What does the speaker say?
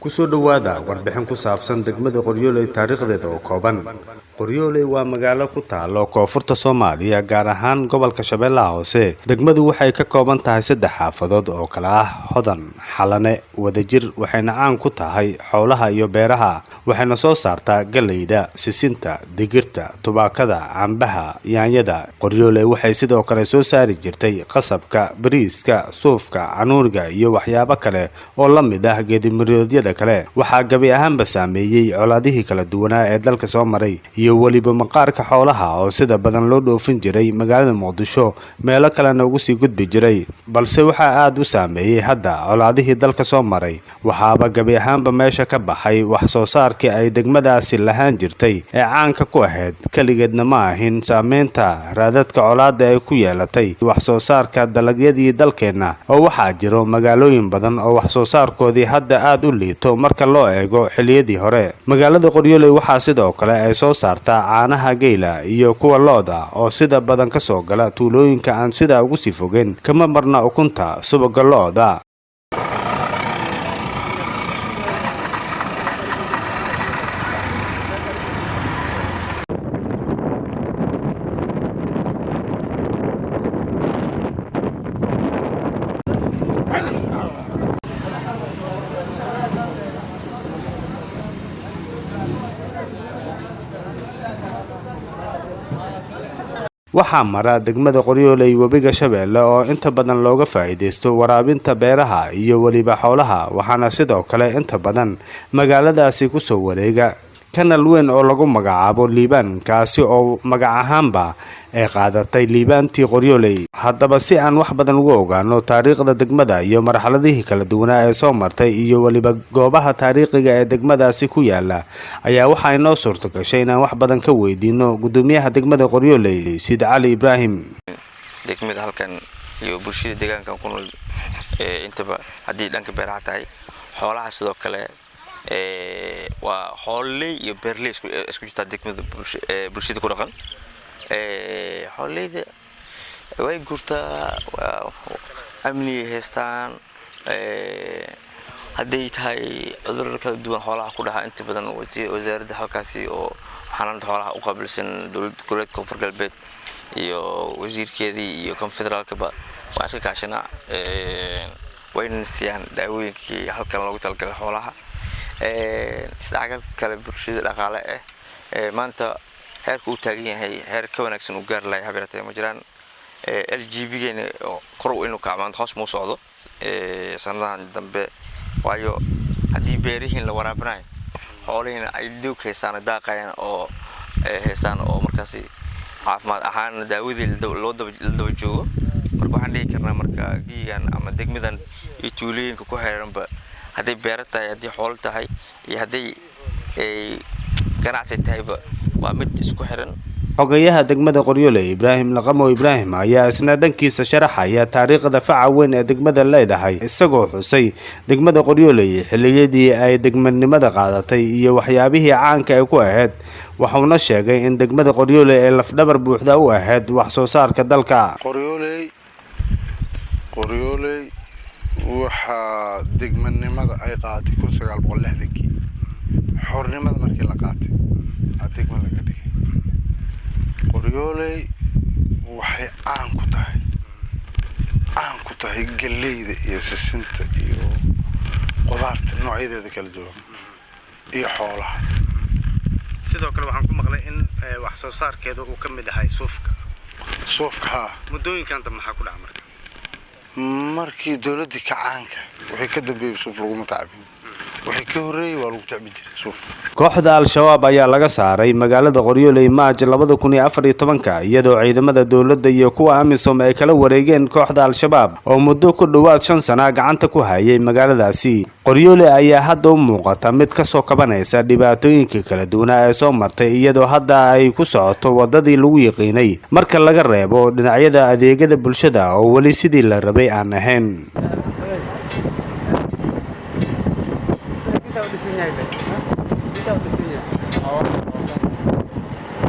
Kusoo dhowaada warbixin ku saabsan degmada Qoryooley taariikhdeeda oo kooban. Qoryooley waa magaalo ku taalo koonfurta Soomaaliya, gaar ahaan gobolka Shabeellaha Hoose. Degmadu waxay ka kooban tahay saddex xaafadood oo kala ah Hodan, Xalane, Wadajir, waxayna caan ku tahay xoolaha iyo beeraha. Waxayna soo saartaa galleyda, sisinta, digirta, tubaakada, cambaha, yaanyada. Qoryooley waxay sidoo kale soo saari jirtay qasabka, bariiska, suufka, canuuriga iyo waxyaabo kale oo la mid ah geedimiroodyada kale. Waxaa gabi ahaanba saameeyey colaadihii kala duwanaa ee dalka soo maray iyo weliba maqaarka xoolaha oo sida badan loo dhoofin jiray magaalada Muqdisho, meelo kalena ugu sii gudbi jiray. Balse waxaa aada u saameeyey hadda colaadihii dalka soo maray. Waxaaba gabi ahaanba meesha ka baxay wax soo saarkii ay degmadaasi lahaan jirtay ee caanka ku ahayd. Keligeedna ma ahin saameynta raadadka colaada ay ku yeelatay wax soo saarka dalagyadii dalkeenna, oo waxaa jiro magaalooyin badan oo wax soo saarkoodii hadda aada u liito marka loo eego xilliyadii hore. Magaalada Qoryooley waxaa sidoo kale ay soo saartaa caanaha geyla iyo kuwa lo'da oo sida badan ka soo gala tuulooyinka aan sidaa ugu sii fogeyn. Kama marna ukunta, subaga lo'da. Waxaa mara degmada Qoryooley webiga Shabeelle oo inta badan looga faa'iidaysto waraabinta beeraha iyo weliba xoolaha. Waxaana sidoo kale inta badan magaaladaasi kusoo wareega kanal weyn oo lagu magacaabo Liibaan, kaasi oo magac ahaanba ay qaadatay Liibaantii Qoryooley. Haddaba, si aan wax badan ugu ogaano taariikhda degmada iyo marxaladihii kala duwanaa ee soo martay iyo weliba goobaha taariikhiga ee degmadaasi ku yaala, ayaa waxaa inoo suurto gashay inaan wax badan ka weydiino gudoomiyaha degmada Qoryooley, Siid Cali Ibraahim. Degmada halkan iyo bulshada deegaankan ku nool intaba, haddii dhanka beeraha tahay, xoolaha sidoo kale, waa xoololey iyo beerley isku jirtaa degmada. Bulshada ku dhaqan xoololeyda way guurtaa, amnigay haystaan. Hadday tahay cudurada kala duwan xoolaha ku dhaca, inta badan wasaaradda halkaasi oo xanaanada xoolaha u qaabilsan dowlad goboleedka Koonfur Galbeed iyo wasiirkeedii iyo kan federaalkaba waan iska kaashanaa, wayna siiyaan daawooyinkii halkan loogu talagalay xoolaha. Isdhexgalka kale bulshada dhaqaale ah maanta heerka uu taagan yahay heer ka wanaagsan uu gaari lahay habeeratee ma jiraan. LGB geena kor inuu kaco, maanta hoos muu socdo sanadahan dambe, waayo haddii beerihiin la waraabinayo, xoolihiina ay doog haystaan, daaqayaan oo haystaan, oo markaasi caafimaad ahaan daawadii loo daba la daba joogo. Marka waxaan dhihi karnaa, marka geegan ama degmadan iyo tuulooyinka ku xeeranba, hadday beero tahay, haddii xoolo tahay iyo hadday ganacsi tahayba, waa mid isku xiran. Xogayaha degmada Qoryooley, Ibraahim Laqamo Ibraahim, ayaa isna dhankiisa sharaxaya taariikhda faca weyn ee degmada leedahay, isagoo xusay degmada Qoryooley xilliyadii ay degmanimada qaadatay iyo waxyaabihii caanka ay ku ahayd. Waxuuna sheegay in degmada Qoryooley ay lafdhabar buuxda u ahayd wax soo saarka dalka. Qoryooley waxaa degmanimada ay qaadatay 1960-kii, xornimada markii la qaatay aa degma laga dhigay. Qoryooley waxay caan ku tahay galleyda iyo sisinta iyo qudaarta noocyadeeda kala duwan iyo xoolaha. Sidoo kale waxaan ku maqlay in wax soo saarkeeda uu ka mid ahay suufka. Suufka, haa. Muddooyinkan dambe maxaa ku dhaca marka? Markii dowladdii kacaanka wixii ka dambeeyey suuf laguma tacbin, wixii ka horreeyey waa lagu tacbi jiray suuf. Kooxda Al-Shabaab ayaa laga saaray magaalada Qoryooley Maaj 2014-ka, iyadoo ciidamada dowladda iyo kuwa AMISOM ay kala wareegeen kooxda Al-Shabaab oo muddo ku dhowaad 5 sana gacanta ku hayay magaaladaasi. Qoryooley ayaa hadda u muuqata mid kasoo kabanaysa dhibaatooyinkii kala duwanaa ee soo martay, iyadoo hadda ay ku socoto wadadii lagu yiqiinay, marka laga reebo dhinacyada adeegyada bulshada oo weli sidii la rabay aan ahayn.